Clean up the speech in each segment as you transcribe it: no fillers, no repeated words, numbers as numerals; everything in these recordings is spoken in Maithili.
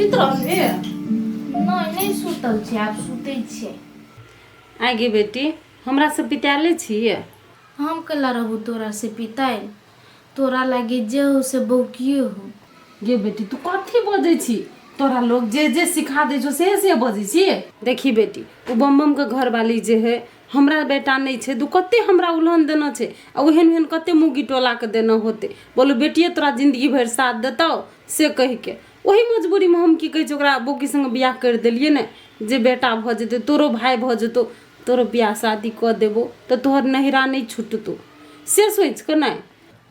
सुति रहल हे? नहि, नहि सुतल छै, आब सुतै छै। आइ गे बेटी, हमरा से पिताले छियै? हम कैला रहबू तोरा से पितायल? तोरा लागे जे हो से बौकिए हो। गे बेटी, तू कथी बजै छी? तोरा लोग जे जे सिखा दै छौ से से बजै छी। देखी बेटी, ओ बम बम के घरवाली जे है, हमरा बेटा नहि छै तू कते हमरा उलहन देना छै, आ ओहन ओहन कते मुगी टोला के देना होते। बोलू बेटिए तोरा जिंदगी भरि साथ देतौ से कहिके ओही मजबूरीमे हम की कहै छै ओकरा बौकी संगे बियाह करि देलियै ने, जे बेटा भऽ जेतै, तोरो भाय भऽ जेतौ, तोरो बियाह शादी कऽ देबो तऽ तोहर नहिरा नहि छुटतौ, से सोचि कऽ नहि।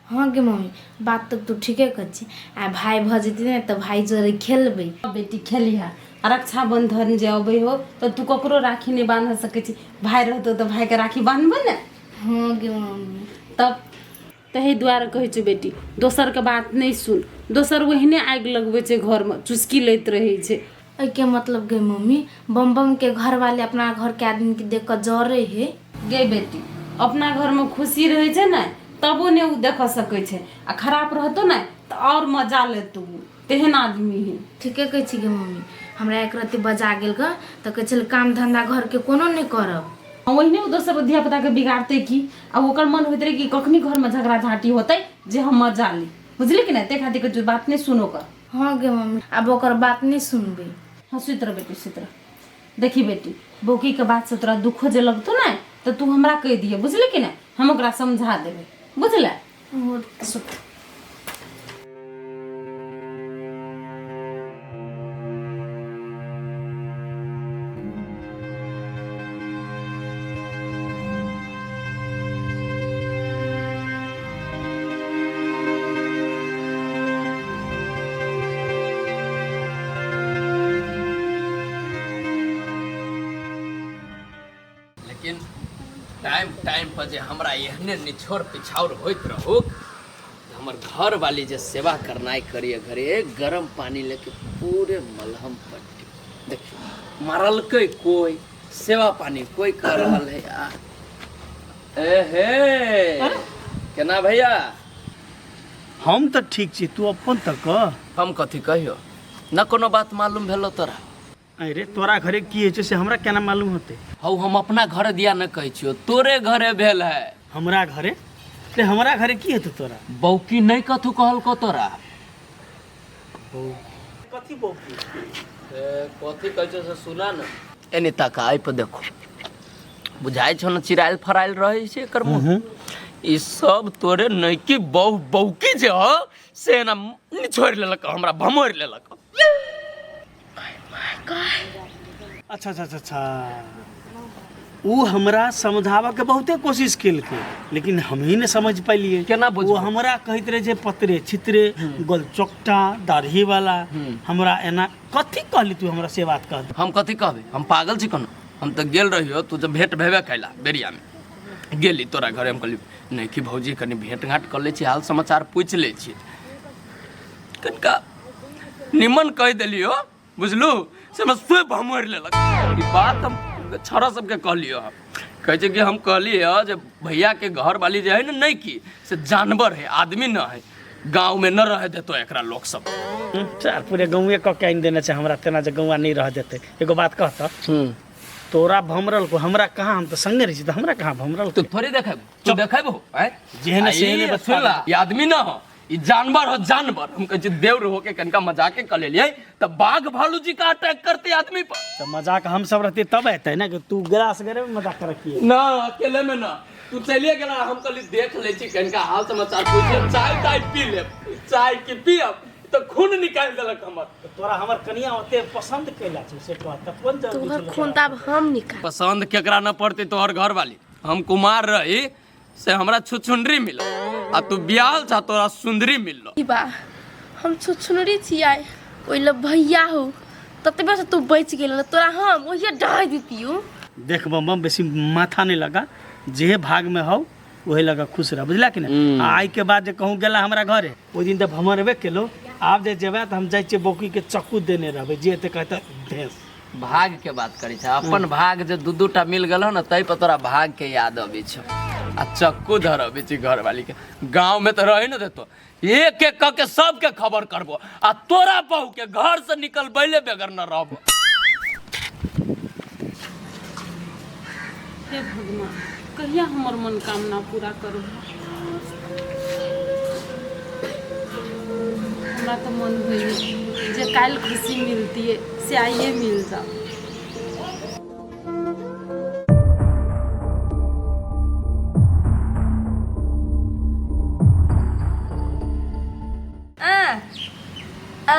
हँ गे मम्मी, बात तऽ तू ठीके कहै छी। आ भाय भऽ जेतै ने तऽ भाय जोरे खेलबै। बेटी खेलिहा। आ रक्षाबंधन जे अबै हो तऽ तू ककरो राखी नहि बान्ह सकै छी, भाय रहतौ तऽ भायके राखी बान्हबै ने। हँ गे मम्मी। तब ताहि दुआरे कहै छौ बेटी, दोसरके बात नहि सुन। दोसर ओहिने आगि लगबै छै घरमे, चुस्की लैत रहै छै। एहिके मतलब गे मम्मी, बम बम के घर वाले अपना घर के आदमी के देख कऽ जरे हे। गे बेटी, अपना घरमे खुशी रहै छै ने तबो नहि ओ देखऽ सकै छै, आ खराब रहतौ ने तऽ आओर मजा लेतौ ओ, तेहन आदमी है। ठीके कहै छी गे मम्मी, हमरा एक रत्ती बजा गेल ग तऽ कहै छलै काम धंधा घर के कोनो नहि करब। ओहिने ओ दोसर धियापुताके बिगाड़तै की, आ ओकर मन होइत रहै कि कखनी घरमे झगड़ा झाँटी होतै जे हम मजा ली, बुझली कि नहि? ताहि खातिर कहै छियौ बात नहि सुन ओकर। हँ गे मम्मी, आब ओकर बात नहि सुनबै। हँ, सुति रह बेटी, सुति रह। देखी बेटी, बौकीके बातसँ तोरा दुखो जे लगतौ ने तऽ तू हमरा कहि दिहे, बुझली कि नहि? हम ओकरा समझा देबै, बुझले? सुत। लेकिन टाइम टाइम पर जे हमरा एहने निछोर पिछाउर होइत रहुक, हमर घर वाली जे सेवा करनाइ करिए घरे, गरम पानी लेके पूरे मलहम पट्टी देखियो मारलकै, कोई सेवा पानी कोई कर रहल है। आ ए हे, केना भैया? हम तऽ ठीक छी, तू अपन तऽ कह। हम कथी कहियो न, कोनो बात मालूम भेलो तोरा? अरे तोरा घरे की होइ छै से हमरा केना मालूम होतै? हौ, हम अपना घर दिया न कहै छियो, तोरे घरे भेल है। हमरा घरे? ते हमरा घरे की हेतौ तोरा? बौकी नहीं कथू कहलको तोरा? कथी बौकी? ए, कथी कहै छौ से सुना न। एने ताका, एहि पर देखो, बुझाइ छौ ने चिरायल फरायल रहै छै एकर मुँह। ई सब तोरे नैकी बहु बौकी जे हो से एना निछोड़ि लेलक, हमरा भमोड़ि लेलक। अच्छा अच्छा अच्छा अच्छा, ओ हमरा समझाबऽ के बहुते कोशिश केलकै, लेकिन हम ही नहि समझ पाइलियै। केना बुझबै? ओ हमरा कहैत रहै जे पतरे छितरे गोलचोकटा दाढ़ी वाला हमरा एना कथी कहली तू हमरा से बात कह। हम कथी कहबै? हम पागल छी कोनो? हम तऽ गेल रहियो, तू जब भेंट भेबे कैला बेरियामे गेली तोरा घरे, हम कहली नहि कि भौजी कनि भेंट घाट कऽ लै छी, हाल समाचार पूछि लै छी। कनिका निमन कहि देलियो बुझलू, से हमरा स्वयं भमोड़ि लेलक। ई बात हम छौड़ा सबके कहलियो, हम कहै छै कि हम कहलियै जे भैयाके घरवाली जे है ने नहि की से जानवर है, आदमी न है, गाँव में न रहे देतो एकरा लोग सब। चार पूरे गाँवे कऽ के आनि देने छै हमरा, तेना जे गौआ नहि रह देतै। एगो बात कह तऽ, तोरा भमरल को, हमरा कहाँ? हम तऽ संगे रहै छी तऽ हमरा कहाँ भमरल? तू थोड़ी देखेबो, तू देखेबो आँय? जेहने आ ई सेहने बच्चा। सुन ला, ई आदमी न हो, ई जानवर हो जानवर। हम कहै छी देवर हो के कनिका मजाके कऽ लेलियै तऽ बाघ भालू जी का अटैक करते आदमी पर। तऽ मजाक हम सब रहते तब एतै ने, कि तू गिलास गरे में मजाक कर रखिए ना? अकेले में ना, तू चलिए गेला, हम कहली देख लै छी कनिका हाल समाचार पूछ लेब, चाय ताय पी लेब। चाय की पियब तऽ खून निकालि देलक हमर। तऽ तोरा हमर कनिया ओते पसंद कैला छौ से कह तऽ कोन जरूरी तोहर छौ? खून तऽ आब हम निकाल। पसंद केकरा न पड़तै तोहर घर वाली? हम कुमार रही से हमरा छुछुनरी मिलल, आ तू बियाहल छा तोरा सुंदरी मिललो। ई बा, हम छुछुनरी छियै ओहि लए भैया हो ततबे से तू बचि गेल, तोरा हम ओहिए डहाइ दितियौ। देख बम बम, बेसी माथा नहीं लगा, जे भाग में हौ वही लगा खुश रह, बुझला कि नहीं? आ आई के बाद जे कहूँ गेला हमरा घरे, ओहि दिन तऽ भमरबे केलो, आब जे जेबै तऽ हम जाइ छियै बौकी के चक्कू देने रहबै, जे एते कहतै भेंस। भाग के बात करै छै, अपन भाग जे दू दू टा मिल गेल ने ताहि पर तोरा भाग के याद अबै छौ। आ चक्कू धरबै छी घरवाली के गाँव में तऽ रहे न देतो एक एक कऽ के सबके खबर करबो आ तोरा बहू के घर से निकलबैले बगैर न रहबो। हे भगवान, कहिया हमर मनोकामना पूरा करबो? हमरा तऽ मन होइए जे काल्हि खुशी मिलतियै से आइए मिल जाओ। आ आ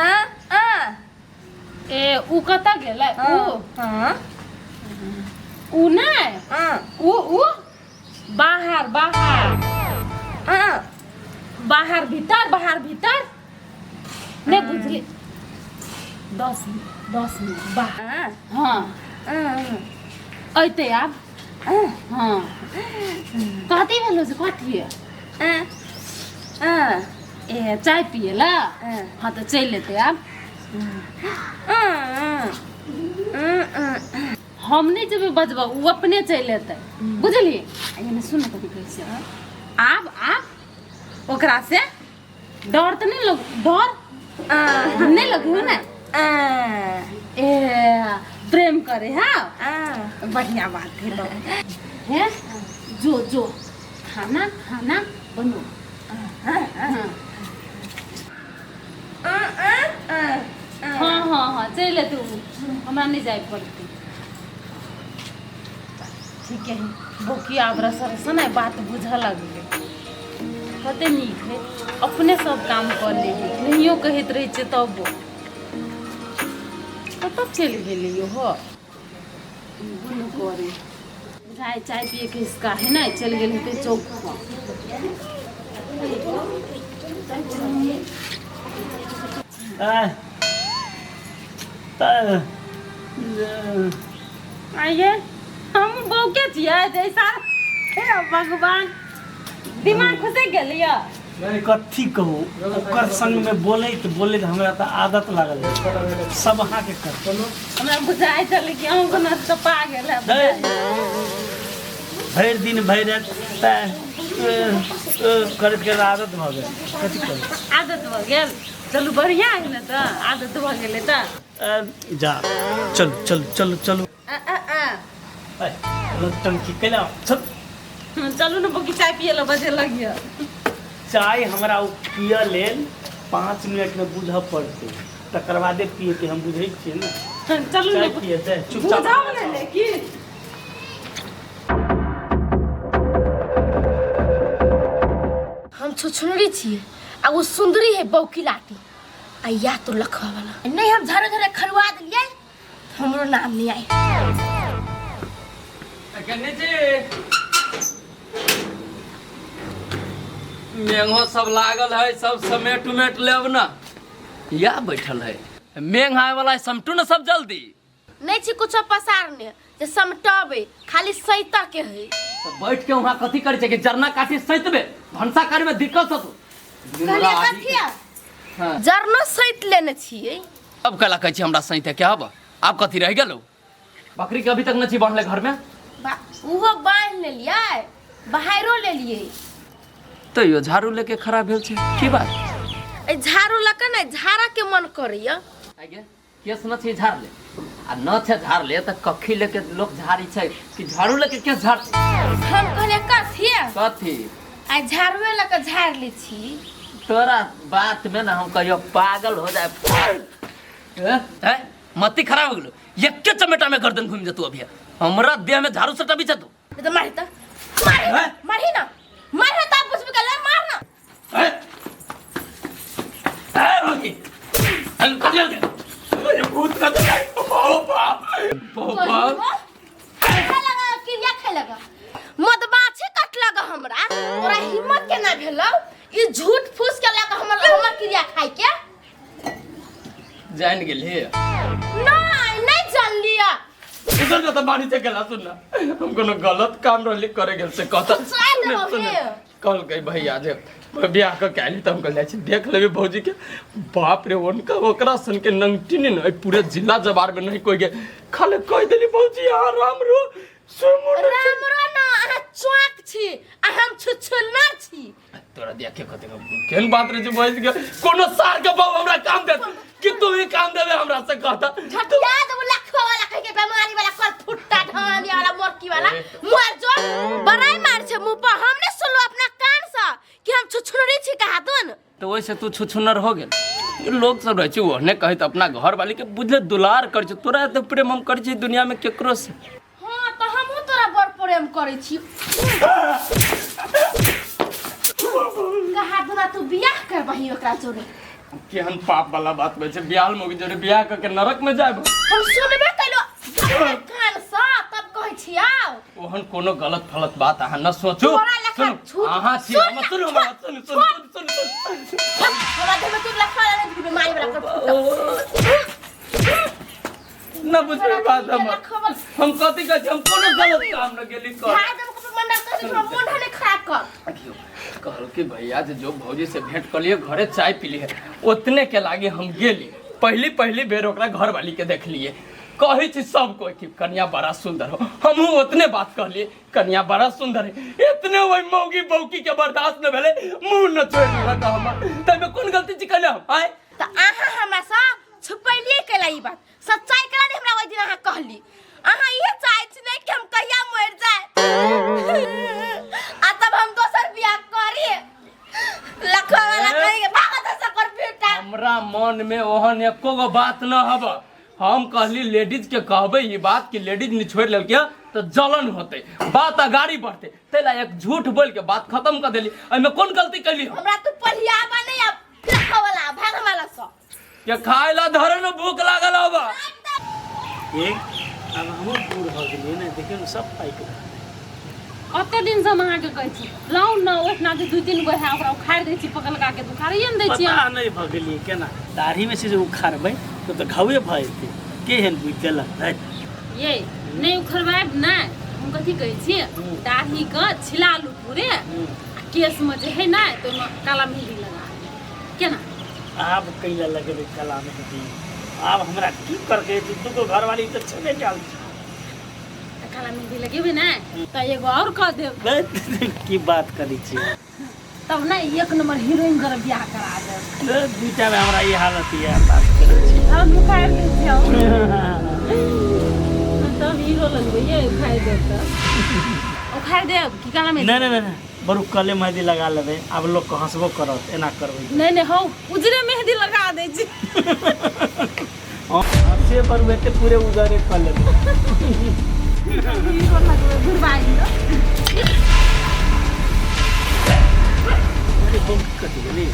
आ ए उ कतऽ गेलै? उ हाँ। उ नहि, आ उ उ बाहर बाहर आ बाहर भीतर बाहर भीतर नहि बुझली। 10 10 मिनट बाहर। आ हाँ। आ अयतै आब। हाँ, कथी भेलो से कथी? आ आ ए चाय पिए ला। आ हाँ, तऽ चलि एतै आब। आ आ हम नहि जेबै बजबऽ, ओ अपने चलि एतै, बुझलियै? एने सुन, कथी कहै छियै, आब आब ओकरा से डर तऽ नहि लग, डर नहि लगू ने। आ ए प्रेम करे हाँ। आ बढ़िया बात है तो है। जो जो खाना खाना बनो। हाँ हाँ हाँ हाँ, चलि तू, हमरा नहि जाय पड़तै। ठीक है बौकी, आब रस रस ने बात बुझऽ लगलै। कते नीक है, अपने सब काम कऽ ले है, नहियो कहैत रहै छियै तबो। कतऽ चलि गेलै हो? गुन करे चाय चाय पिए के हिसका है ने, चलि गेल हेतै चौक पर। आ, त- आइए, हम बौके छियै जैसा। हे भगवान, दिमाग खुसि गेल यऽ। नहीं, कथी कहू, ओकर संग में बोलैत बोलैत हमरा तऽ आदत लागल है। सब अहाँके कर हमरा बुझाइ छलै कि अहूँ कोनो तपा गेल है। नहीं। भरि दिन भरि राति तऽ, करैत करैत आदत भऽ गेल, कथी कहू। आदत भऽ गेल, चलू बढ़िआँ है ने, तऽ आदत भऽ गेलै तऽ। जा, चलू चलू चलू चलू। आ, आ, आ। ऐ, टंकी कैला चल। चलू ने बौकी, चाय पिए लए बजे लगिय। चाय हमरा ओ पियऽ लेल 5 मिनटमे बुझऽ पड़तै, तकर बादे पियेतै। हम बुझै छियै ने। चलू चाय ने। पियेतै चुपचाप। बुझब ने लेकिन। हम छुछुनरी छियै आ ओ सुंदरी है बौकी लाटी आ या तो लखवा वाला नहीं। हम झाड़े झाड़े खरुआ देलियै, हमरो नाम नहीं आई। जी, मेघो सब लागल है, सब समेट उमेट लेब ना। या बैठल है, मेघ आए वाला है, समटू ना सब जल्दी। नहीं छी कुछो पसारने जे समटबै, खाली सैता के है। तो बैठ के वहाँ कथी करे छै कि जरना काटी सैतबे, भनसा करे में दिक्कत होतो। कहलियै कथी? हाँ। जरनो सैत लेने छियै। अब कला कहै छी हमरा सैते के? हब आब कथी रह गेलो? बकरी के अभी तक न छी बांधले घर में। उहो बान्हि लेलियै, बाहरो लेलियै। तैयो झाड़ू लेके खड़ा भेल छै, की बात? ए झाड़ू लऽ कऽ ने झाड़ा के मन करैया। आगे केस न छै झाड़ ले, आ न छै झाड़ ले तऽ कखी लेके लोक झाड़ी छै कि झाड़ू लेके केस झाड़? हम कहलियै कथी? कथी? आइ झाड़ुए लऽ कऽ झाड़ि लै छी। तोरा बात में ना हम कहियो पागल हो जाए। ए, मती खराब हो गेलो, एके चमेटा में गर्दन घूम जतू। अभी हमरा देह में झाड़ू सटा बिछा तू। नहीं तऽ मारही तऽ मारही ना, मारही ना, मारही तऽ बुझबे कले, मार ना। ए, ए, रोकी चल चल चल, भूत का तो बाप बाप। खाय लगा, क्रिया खाय लगा, मधमाछी कट लगा हमरा। तोरा हिम्मत केना भेलौ ई झूठ फूस के लगा हमर हमर क्रिया खाय के? जान गेली? नहीं, नहीं जानलिया। इधर तो बानी से गेला। सुन ना, हम कोनो गलत काम रहली करे गेल से कहता। सुन सुने, सुने। हे। कहल गई भैया जे बियाह क के आइली, त हम कहल जाइ छी देख लेबे भौजी के। बाप रे, उनका ओकरा सन के नंगटी ने न पूरे जिला जवार में नहीं कोई के। खाली कह देली भौजी यहाँ राम रो सुमु। रामरो ना, अहाँ चौक छी आ हम छुछुन्नर छी। तोरा दिया के कते केहन बात रहे छै बहस के, कोनो सार के बाबू हमरा काम देत कि तू ही काम देबे हमरा से कहता। झटिया देबो लखवा वाला कह के बेमारी वाला कर फुट्टा ढानी वाला मोरकी वाला मोर जो बड़ाई मार छै मुंह पर। हम ने सुनलो अपना कान से कि हम छुछुनरी छी कहा तुन। तो वैसे तू छुछुनर हो गेल। लोग सब रहै छै ओहने कहैत अपना घर वाली के बुझले दुलार करै छै, तोरा एते प्रेम हम करै छी दुनिया में केकरो से। हाँ तो हमहूँ तोरा बड़ प्रेम करै छी। कहा दुना तू बियाह करबही ओकरा जोरे। केहन पाप वाला बात होइ छै, बियाह मोगी जोरे बियाह कऽ के नरक में जायब। हम सुनबे कैलो अपना कान से तब कहै छी आउ। ओहन कोनो गलत फलत बात अहाँ न सोचू। तोरा लेखा सुनू, झूठ- अहाँ छी सुन हमर, ना, सुनू छोड़, हमर, सुनू सुनू सुनू सुनू। हमरा देह में तू लखवा वाला नहीं बीमारी वाला कर न बुझबै बात हमर। लखवा वाला हम कथी कहै छी, हम कोनो गलत काम न गेली कर। भाई जब को मंडल कह दे मोन हने खराब कर। देखियौ, कहलकै भैया जे जो भौजी से भेंट कलिए घरे चाय पीलिए, ओतने के लागे हम गेली। पहली पहली बेर ओकरा घरवाली के देखलिए। कहै छी सब कोई कि कन्या बड़ा सुंदर हो, हमहूँ ओतने बात कहलिए कन्या बड़ा सुंदर है। इतने वही मौगी बौकी के बर्दाश्त न भेलै, मुंह न छोड़ि देलक हमर। ताहिमे कोन गलती छी कहले हम आय? त अहाँ हमरा से छुपैलिए कैला ई बात, सच्चाई कैला नहीं हमरा ओहि दिन अहाँ कहली। अहाँ इहे चाहै छी नहीं कि हम कहिया मरि जाए आ तब हम दोसर बियाह करी। लखवा वाला कही के भागत सकर बेटा। हमरा मन में ओहन एको गो बात न हब। हम कहली लेडीज के कहबै ई बात कि लेडीज ने छोड़ि लेलकै तऽ जलन होतै, बात अगाड़ी बढ़तै, ताहि ला एक झूठ बोल के बात खत्म कर देली। एहिमे कोन गलती कैली हम? हमरा तू पढ़ियाबा नहीं अब लखवा वाला भाग वाला स के खाय ला धरे न भूख लागल हब। एक आब हमहूँ बूढ़ भऽ गेलियै ने, देखियौ ने सब पाकि रहल। कते दिन से हम अहाँके कहै छी लाउ ने, ओहिठिना जे 2-3 गो है ओकरा उखाड़ि दै छी, पकलका के उखाड़िए ने दै छी। पता नहि भऽ गेलियै केना दाढ़ीमे से जे उखाड़बै तऽ घावे भऽ जेतै। केहन बुझि देलक है ये नहि उखड़बायब नहि। हम कथी कहै छी, दाढ़ी के छिला लू पूरे आ केशमे जे है ने तऽ ओहिमे काला मेहंदी लगा लिअ। केना आब कैला लगेबै काला मेहंदी? आब हमरा की करके दूगो घरवाली तऽ छेबे कयल छै। तऽ काला मेहंदी लगेबै ने तऽ एगो और कऽ देब। की बात करै छी? तब ने एक नंबर हीरोइन कर बियाह करा देब। दूटा में हमरा ई हालत यऽ बात करै छी। हम उखाड़ि दै छियौ तब हीरो लगबै ये, उखाड़ि देब तऽ उखाड़ि देब की काला मेहंदी? नहि नहि नहि, बड़ू काले मेहंदी लगा लेबै, आब लोक के हंसबो करत एना करबै। नहि नहि हौ, उजरे मेहंदी लगा दै छी। हँ से बड़ू एते पूरे उजरे कऽ लेबै। हीरो लगबै घुरबाइ दियौ। अरे बम कथी गेली?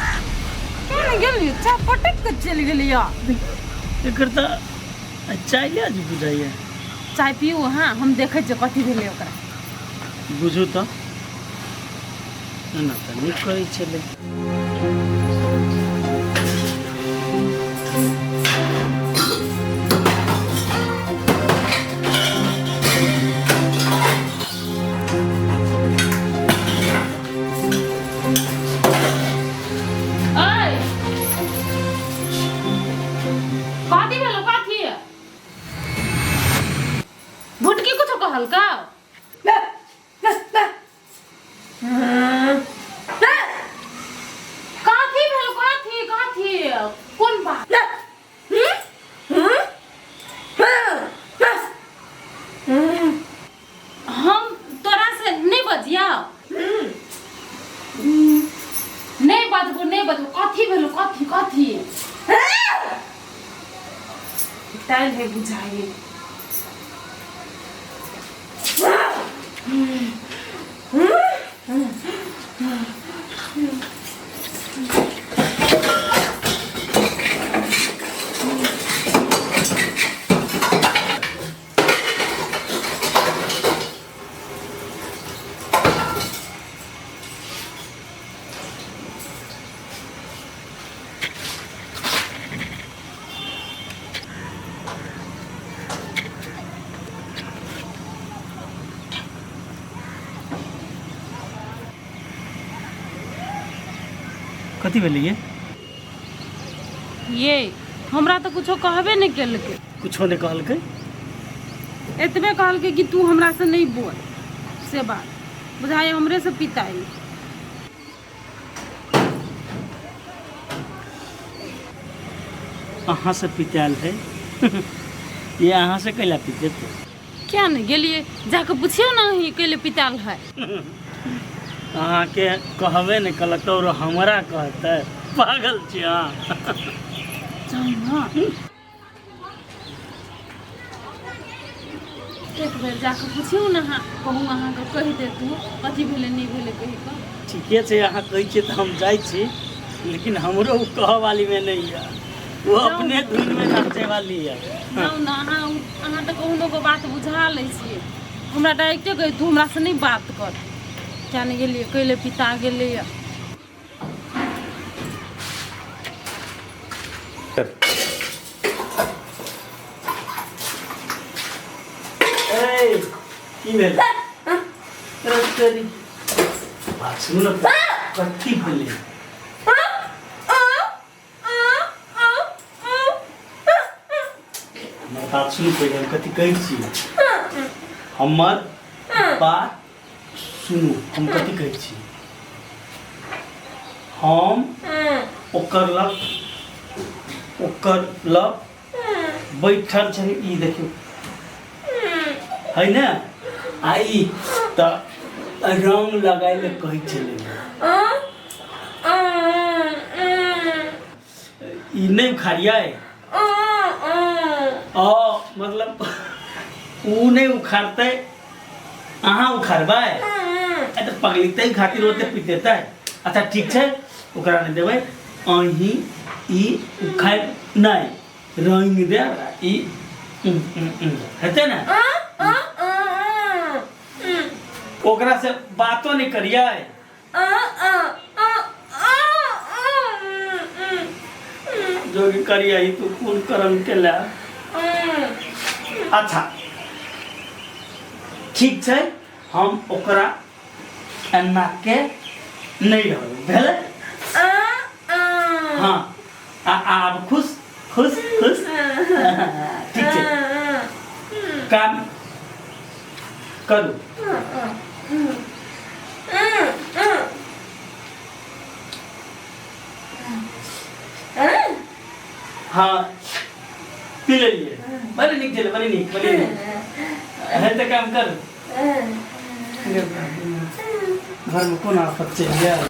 केना गेली? चाय पटक के चलि गेली। एकर तऽ चाय जे बुझाइए। चाय पीऊ अहाँ, हम देखै छियै कथी भेलै ओकरा। बुझू तऽ एना तऽ नहि कहै छलै। ऐ कथी भेलो? कथी भुटकी कुछो कहलका? कथी भेलो? कथी कथी कोन बात? हम तोरा से नहीं बजिया, नहीं बजबो नहीं बजबो। कथी भेलो? कथी कथी टाइल है बुझाइए। कथी भेलै ये? ये हमरा तऽ कुछो कहबे नहि केलकै। कुछो नहि कहलकै? एतबे कहलकै कि तू हमरा से नहीं बोल, से बात। बुझाइए हमरे से पिताई। अहाँ से पितायल है ये अहाँ से कैला पितेतै? क्या नहीं गेलिए, जाके पुछियो ना ही कैले पिताल है। अहाँके कहबे नहि कलक और हमरा कहतै, पागल छी अहाँ। जाउ ना एक बेर जाके पुछियो ना अहाँ, कहूँ अहाँके कहि देतू कथी भेलै नहि भेलै कहि कऽ। ठीके छै, अहाँ कहै छियै तऽ हम जाइ छी, लेकिन हमरो ओ कहऽ वाली मे नहि यऽ, वो अपने धुन में नाचे वाली है। जाउ ना अहाँ, अहाँ तऽ कहुनो के बात बुझा लै छियै, हमरा डायरेक्टे कहि तू हमरा से नहि बात कर। क्या नहीं गेलिए कैले पिता गेलै। ए की भेल? तोरी बात सुनू ने, कथी भेलै? हमर बात सुनू पहिले, हम कथी कहै छी, हमर बात सुनू, हम कथी कहै छी। हम ओकर लग बैठल छै, ई देखियौ है ने, आ ई तऽ रंग लगाय लए कहै छलै, ई नहि उखाड़ियै? ओ मतलब ऊ नहि उखाड़तै, अहाँ उखाड़बै? तऽ पगलीतै खातिर ओते पिटेतै। अच्छा ठीक छै, ओकरा नहि देबै, अहीं ई उखाड़ि नहि रंग देब, ई हेतै ने। ओकरा से बातो नहि करियै। जोगी करियै, तू कोन करम केला? अच्छा ठीक छै, हम ओकरा एना के नहि रहबै, भेलै? हाँ, आ आब खुश खुश खुश? ठीक छै, काम करू। हाँ पी लेलिए, बड़ी नीक छलै, बड़ी नीक, बड़ी नीक है, तऽ काम करू। घरमे कोन आफत चलि गेल?